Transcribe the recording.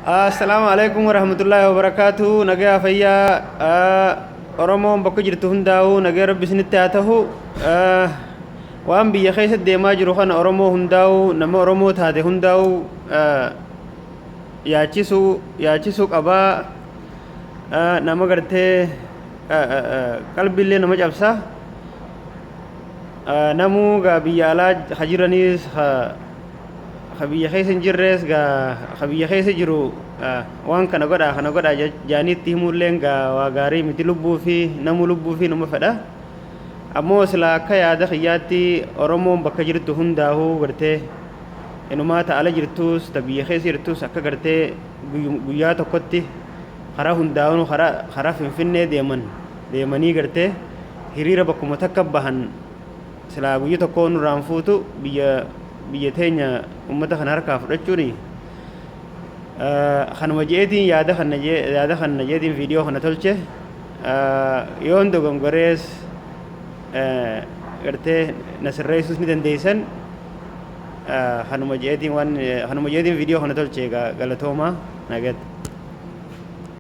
Assalaamu alaikum warahmatullaahi wabarakaatu. Nagaa fayyaa Oromoon bakka jirtu hundaa'uu nagaa Rabbi isinitti haa ta'u. Waan biyya keessa deemaa jiru kana Oromoo hundaa'uu, nama Oromoo taate hundaa'uu yaachisuu yaachisuu qabaa. Nama gartee qalbiillee nama cabsa. Namuu gaa biyya alaa ka jiraniis, ka biyya keessa hin jirrees, gaa ka biyya keessa jiru waan kana godhaa kana godhaa jaanii itti himuulleen gaa waa gaarii miti. Lubbuu fi namuu lubbuu fi nama fedha. Ammoo silaa akka yaada kiyyaatti Oromoon bakka jirtu hundaahuu gartee inumaa ta ala jirtus, ta biyya keessa jirtus, akka gartee guyyaa tokkotti karaa hundaa'uu karaa Finfinnee deeman deemanii gartee hiriira bakkuma takka bahan, silaa guyya tokko nurraan fuutu biyya teenya ummata kana harkaa fudhachuuni. Kanuma je'eetiin yaada kana je'eetiin viidiyoo kana tolche. Yoon dogongorees gartee na sirreessuus ni dandeessan. Kanuma je'eetiin waan kanuma je'eetiin viidiyoo kana tolche. Galatoomaa, nagatti.